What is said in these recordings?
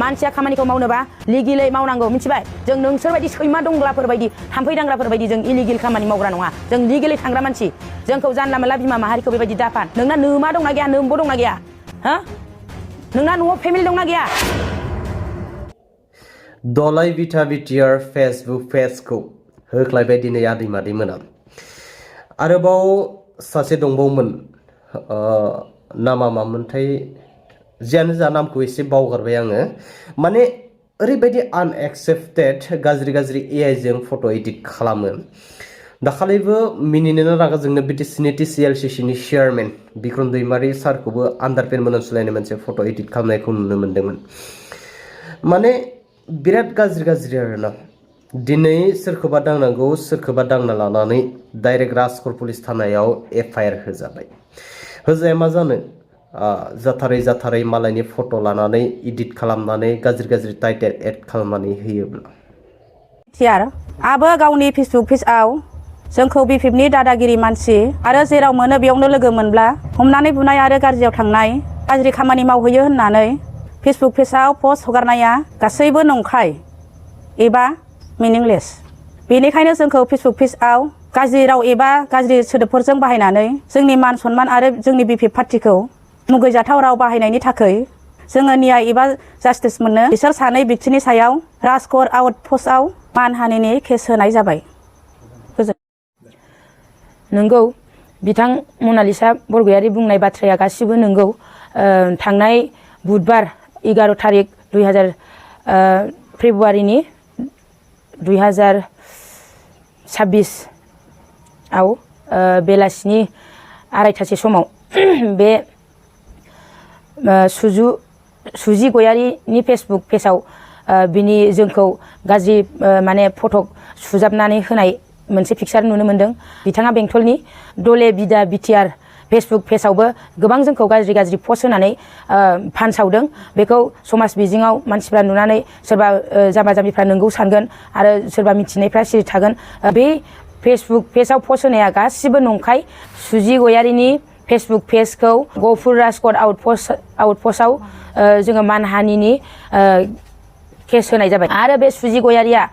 मानसिया खामानिखौ मावनोबा लिगेलै मावनांगौ मिथिबाय जों नोंसोर बायदि सैमा दंग्राफोर बायदि थाम्फै दांग्राफोर बायदि जों इलिगेल खामानि मावग्रा नङा जों लिगेलै थांग्रा मानसि जोंखौ जानला मोनला बिमा माहारिखौ बेबायदि दाफान नोंना नोमा दंना गैया नोमबो दंना गैया हो नोंना न'आव फेमिलि दंना गैया Dolay Bidha Btr Facebook पेजखौ होख्लायबाय दिनै आदै मादै मोना आरोबाव सासे दंबावोमोन नामा मामोनथाय जियानो जा नामखौ एसे बावगारबाय आङो माने ओरैबायदि आनएक्सेप्टेड गाज्रि गाज्रि एआइ जों फट' एडिट खालामो दाखालिबो मिनिनोनो रागा जोंनो बिटिसिनि टिसिएलसिसिनि चेयारमेन बिक्रम दैमारि सारखौबो आन्डारपेन मोनामसुलायनाय मोनसे फट' एडिट खालामनायखौ नुनो मोन्दोंमोन माने बिराद गाज्रि गाज्रि आरोना दिनै सोरखौबा दांनांगौ सोरखौबा दांना लानानै डाइरेक्ट राजखर पुलिस थानायाव एफआइआर होजाबाय होजाया मा जानो जाथारै मालायनि फट' लानानै एडिट खालामनानै गाज्रि गाज्रि टाइटेल एड खालामनानै होयोब्ला थियार आबो गावनि फेसबुक पेजआव जोंखौ बिपिएफनि दादागिरि मानसि आरो जेराव मोनो बेयावनो लोगो मोनब्ला हमनानै बुनाय आरो गाज्रियाव थांनाय गाज्रि खामानि मावहैयो होननानै फेसबुक पेजआव पस्ट हगारनाया गासैबो नंखाय एबा मिनिंलेस बेनिखायनो जोंखौ फेसबुक पेजआव गाज्रि राव एबा गाज्रि सोदोबफोरजों बाहायनानै जोंनि मान सन्मान आरो जोंनि बिपिएफ पार्टिखौ मुगैजाथाव राव बाहायनायनि थाखाय जोङो न्याय एबा जास्टिस मोननो बिसोर सानै व्यक्तिनि सायाव राजखर आउटपस्टआव मानहानिनि केस होनाय जाबाय नंगौ बिथां मनालिसा बरगयारी बुंनाय बाथ्राया गासिबो नंगौ थांनाय बुधबार 11 तारिख 2000 फेब्रुवारिनि 2026 आव बेलासिनि 2:30 समाव बे सुजि गयारीनि फेसबुक पेजआव बिनि जोंखौ गाज्रि माने फट' सुजाबनानै होनाय मोनसे पिक्चार नुनो मोन्दों बिथाङा बेंटलनि डले बिदा बिटिआर फेसबुक पेजआवबो गोबां जोंखौ गाज्रि गाज्रि पस्ट होनानै फानसावदों बेखौ समाज बिजोङाव मानसिफ्रा नुनानै सोरबा जाम्बा जाम्बिफ्रा नंगौ सानगोन आरो सोरबा मिथिनायफ्रा सिरि थागोन बे फेसबुक पेजआव पस्ट होनाया गासिबो नंखाय सुजि गयारीनि फेसबुक पेजखौ गफुर राजकट आउटपस्टआव जोङो मानहानिनि केस होनाय जाबाय आरो बे सुजि गयारीया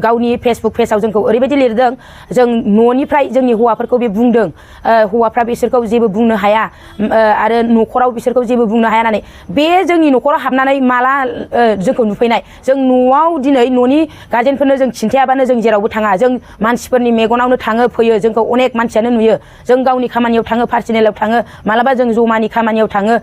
गावनि फेसबुक पेजआव जोंखौ ओरैबायदि लिरदों जों न'निफ्राय जोंनि हौवाफोरखौ बे बुंदों हौवाफ्रा बिसोरखौ जेबो बुंनो हाया आरो न'खराव बिसोरखौ जेबो बुंनो हाया होननानै बे जोंनि न'खराव हाबनानै माला जोंखौ नुफैनाय जों न'आव दिनै न'नि गार्जेनफोरनो जों खिन्थायाबानो जों जेरावबो थाङा जों मानसिफोरनि मेगनावनो थाङो फैयो जोंखौ अनेक मानसियानो नुयो जों गावनि खामानियाव थाङो पार्सनेलाव थाङो मालाबा जों जमानि खामानियाव थाङो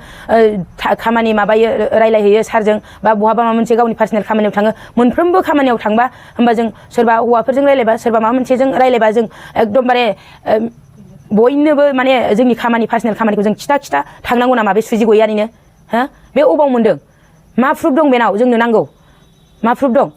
खामानि माबायो रायलायहैयो सारजों बा बहाबा माबा मोनसे गावनि पार्सनेल खामानियाव थाङो मोनफ्रोमबो खामानियाव थांबा होमबा जों सोरबा हौवाफोरजों रायलायबा सोरबा माबा मोनसेजों रायलायबा जों एकदमबारे बयनोबो माने जोंनि खामानि पार्सनेल खामानिखौ जों खिथा थांनांगौ नामा बे सुजि गयारीनो हो बे अबाव मोनदों मा प्रुफ दं बेनाव जोंनो नांगौ मा प्रुफ दं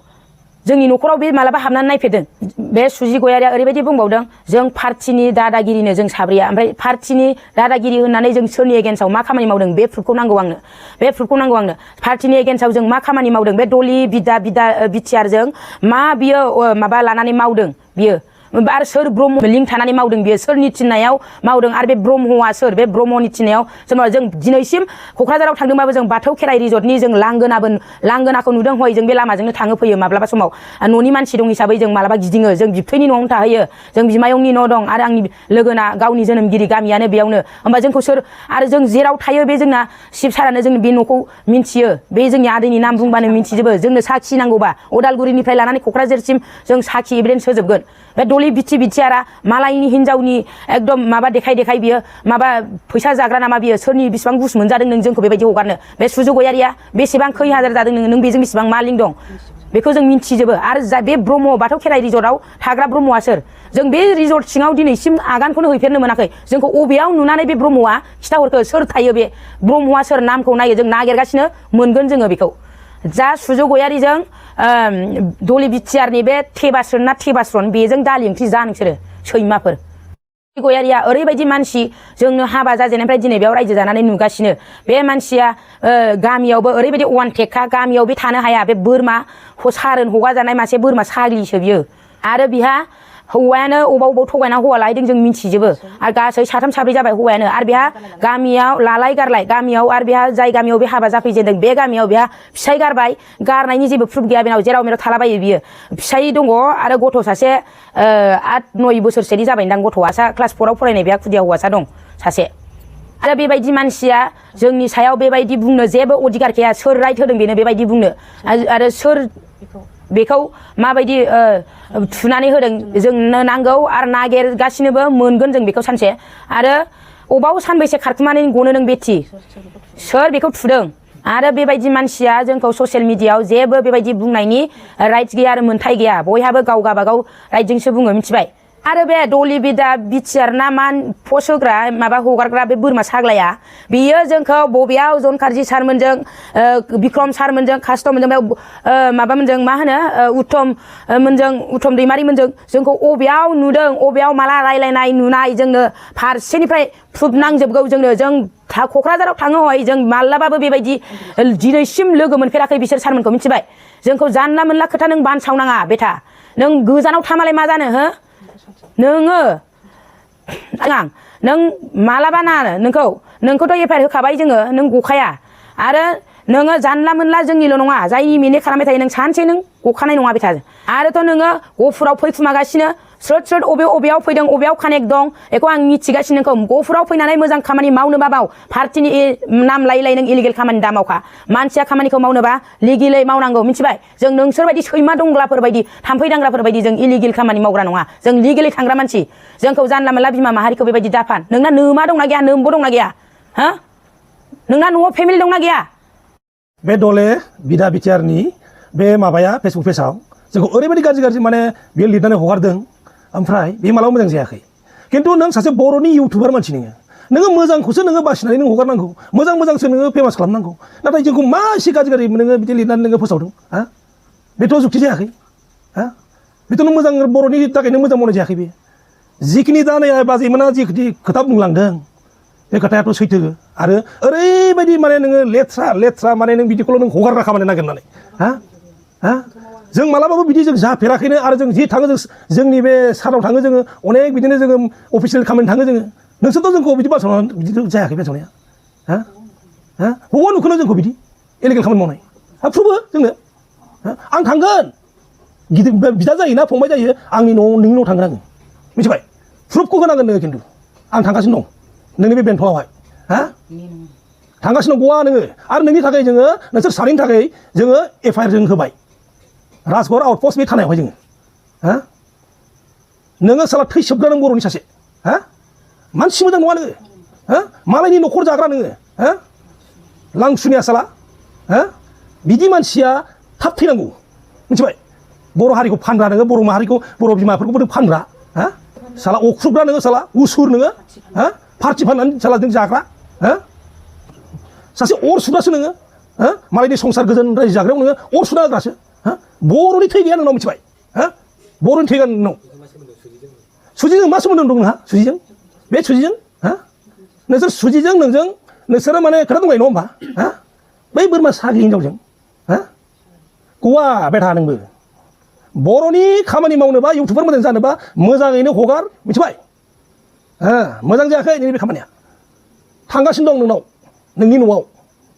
जोंनि न'खराव बे मालाबा हाबनानै नायफेरदों बे सुजि गयारीया ओरैबायदि बुंबावदों जों पार्टिनि दादागिरिनो जों साब्रैया ओमफ्राय पार्टिनि दादागिरि होननानै जों सोरनि एगेन्स्टआव मा खामानि मावदों बे प्रुफखौ नांगौ आंनो बे प्रुफखौ नांगौ आंनो पार्टिनि एगेन्स्टआव जों मा खामानि मावदों बे डली बिदा बिटिआरजों मा बियो माबा लानानै मावदों बियो आरो सोर ब्रह्म लिंक थानानै मावदों बियो सोरनि थिननायाव मावदों आरो बे ब्रह्मआ सोर बे ब्रह्मनि थिननायाव जेनेबा जों दिनैसिम क'क्राझाराव थांदोंबाबो जों बाथौ खेराइ रिजर्टनि जों लांगोनाखौ नुदों हय जों बे लामाजोंनो थाङो फैयो माब्लाबा समाव न'नि मानसि दं हिसाबै जों मालाबा गिदिङो जों बिबथैनि न'आवनो थाहैयो जों बिमायंनि न' दं आरो आंनि लोगोना गावनि जोनोमगिरि गामियानो बेयावनो होमबा जोंखौ सोर आरो जों जेराव थायो बे जोंना शिब सारानो जोंनि बे न'खौ मिन्थियो बे जोंनि आदैनि नाम बुंबानो मिन्थिजोबो जोंनो साखि नांगौबा उदालगुरिनिफ्राय लानानै क'क्राझारसिम जों साखि एभिडेन्स होजोबगोन बे डली बिटिआरा मालायनि हिनजावनि एकदम माबा देखाय बियो माबा फैसा जाग्रा नामा बियो सोरनि बेसेबां घुस मोनजादों नों जोंखौ बेबायदि हगारनो बे सुजि गयारीया बेसेबां खै हाजार जादों नों बेजों बेसेबां मा लिंक दं बेखौ जों मिन्थिजोबो आरो बे ब्रह्म बाथौ खेराइ रिजर्टआव थाग्रा ब्रह्मआ सोर जों बे रिजर्ट सिङाव दिनैसिम आगानखौनो हैफेरनो मोनाखै जोंखौ अबेयाव नुनानै बे ब्रह्मआ खिथाहरखो सोर थायो बे ब्रह्मआ सोर नामखौ नायो जों नागिरगासिनो मोनगोन जोङो बेखौ जा सुजि गयारीजों डली बिटिआरनि बे थेबास्रन बेजों दालि ओंख्रि जा नोंसोरो सैमाफोर गयारीया ओरैबायदि मानसि जोंनो हाबा जाजेननायनिफ्राय दिनै बेयाव रायजो जानानै नुगासिनो बे मानसिया गामियावबो ओरैबायदि अवानटेकखा गामियाव बे थानो हाया बे बोरमा सारोन हगारजानाय मासे बोरमा साग्लिसो बियो आरो बिहा हौवायानो अबाव थगायना हौवा लायदों जों मिथिजोबो आरो गासै साथाम साब्रै जाबाय हौवायानो आरो बेहा गामियाव लालाय गारलाय गामियाव आरो बेहा जाय गामियाव बे हाबा जाफैजेनदों बे गामियाव बेहा फिसाय गारबाय गारनायनि जेबो प्रुफ गैया बेनाव जेराव मेराव थालाबायो बियो फिसाय दङ आरो गथ' सासे 8-9 बोसोरसोनि जाबायदां गथ'आ क्लास 4आव फरायनाय बेहा खुदिया हौवासा दं सासे आरो बेबायदि मानसिया जोंनि सायाव बेबायदि बुंनो जेबो अधिकार गैया सोर राइट होदों बेनो बेबायदि बुंनो आरो सोर बेखौ माबायदि थुनानै होदों जोंनो नांगौ आरो नागिरगासिनोबो मोनगोन जों बेखौ सानसे आरो अबाव सानबैसे खारखुमानानै गनो नों बेथि सोर बेखौ थुदों आरो बेबायदि मानसिया जोंखौ ससियेल मिडियायाव जेबो बेबायदि बुंनायनि राइट्स गैया आरो मोनथाय गैया बयहाबो गाव गाबागाव राइटजोंसो बुङो मिथिबाय आरो बे डली बिदा बिटिआर ना मा पस्ट होग्रा माबा हगारग्रा बे बोरमा साग्लाया बियो जोंखौ बबेयाव जनकारजि सारमोनजों बिक्रम सारमोनजों कास्टमोनजों माबामोनजों मा होनो उत्तम दैमारिमोनजों जोंखौ अबेयाव नुदों अबेयाव माला रायलायनाय नुनाय जोंनो फारसेनिफ्राय प्रुफ नांजोबगौ जोंनो जों क'क्राझाराव थाङो हय जों माब्लाबाबो बेबायदि दिनैसिम लोगो मोनफेराखै बिसोर सारमोनखौ मिथिबाय जोंखौ जानला मोनला खोथा नों बानसावनाङा बेटा नों गोजानाव थामालाय मा जानो हो नोङो नों मालाबा ना नोंखौथ' एफआइआर होखाबाय जोङो नों गखाया आरो नोङो जानला मोनला जोंनिल' नङा जायनि मिनिट खालामबाय थायो नों सानसे नों गखानाय नङा बेटा आरोथ' नोङो गफुराव फैखुमागासिनो स्रोद अबेयाव फैदों अबेयाव कानेक्ट दं बेखौ आं मिथिगासिनो नोंखौ गफुराव फैनानै मोजां खामानि मावनोबा माव पार्टिनि नाम लायै नों इलिगेल खामानि दा मावखा मानसिया खामानिखौ मावनोबा लिगेलै मावनांगौ मिथिबाय जों नोंसोरबायदि सैमा दंग्लाफोर बायदि थाम्फै दांग्राफोर बायदि जों इलिगेल खामानि मावग्रा नङा जों लिगेलै थांग्रा मानसि जोंखौ जानला मोनला बिमा माहारिखौ बेबायदि दाफान नोंना नोमा दंना गैया नोमबो दंना गैया हा नोंना न'आव फेमिलि दंना गैया बे डले बिदा बिटिआरनि बे माबाया फेसबुक पेजाव जोंखौ ओरैबायदि गाज्रि माने बेयो लिरनानै हगारदों ओमफ्राय बे मालाबा मोजां जायाखै खिन्थु नों सासे बर'नि इउटुबार मानसि नोङो मोजांखौसो नोङो बासिनानै नों हगारनांगौ मोजांसो नोङो फेमास खालामनांगौ नाथाय जोंखौ मा एसे गाज्रि नोङो बिदि लिरनानै नोङो फोसावदों हा बेथ' जुक्ति जायाखै हा बेथ' नों मोजां बर'नि थाखाय नों मोजां मावनाय जायाखै बे जिखिनि दा नै बाजैमोना जिखिनि खोथा बुंलांदों बे खोथायाथ' सैथो आरो ओरैबायदि माने नोङो लेथ्रा माने नों बिदिखौल' नों हगारग्रा खामानि नागिरनानै हा जों मालाबाबो बिदि जों जाफेराखैनो आरो जों जि थाङो जोंनि बे साराव थाङो जोङो अनेक बिदिनो जोङो अफिसियेल खामानि थाङो जोङो नोंसोरथ' जोंखौ बिदि बासावनानै बिदि जायाखै बासावनाया हा बबाव नुखोनो जोंखौ बिदि इलिगेल खामानि मावनाय प्रुफबो जोंनो आं थांगोन गिदिर बिदा जायोना फंबाय जायो आंनि न'आव नोंनि न'आव थांगोन आङो मिथिबाय प्रुफखौ होनांगोन नोङो खिन्थु आं थांगासिनो दं नोंनि बे बेंथलावहाय हा थांगासिनो गवा नोङो आरो नोंनि थाखाय जोङो नोंसोर सानैनि थाखाय जोङो एफआइआर जों होबाय राजगड़ आउटपस्ट बे थानायावहाय जोङो हा नोङो साला थैसोबग्रा नों बर'नि सासे हा मानसि मोजां नङा नोङो हा मालायनि न'खर जाग्रा नोङो हा लांसुनिया साला हा बिदि मानसिया थाब थैनांगौ मिथिबाय बर' हारिखौ फानग्रा नोङो बर' माहारिखौ बर' बिमाफोरखौबो नों फानग्रा हा साला अख्रुबग्रा नोङो साला उसुर नोङो हा पार्टि फाननानै साला जों जाग्रा हा सासे अर सुग्रासो नोङो हा मालायनि संसार गोजोन रायजो जाग्रायाव नोङो अर सुना होग्रासो हा बर'नि थै गैया नोंनाव मिथिबाय हा बर'नि थै गैया नोंनाव सुजिजों मा सोमोन्दो दं नोंहा सुजिजों बे सुजिजों हा नोंसोर सुजिजों नोंसोरो माने खोथा दंलाय नङा होमबा हा बै बोरमा सागि हिनजावजों हा गवा बेटा नोंबो बर'नि खामानि मावनोबा इउटुबार मोजां जानोबा मोजाङैनो हगार मिथिबाय मोजां जायाखै नोंनि बे खामानिया थांगासिनो दं नोंनाव नोंनि न'आव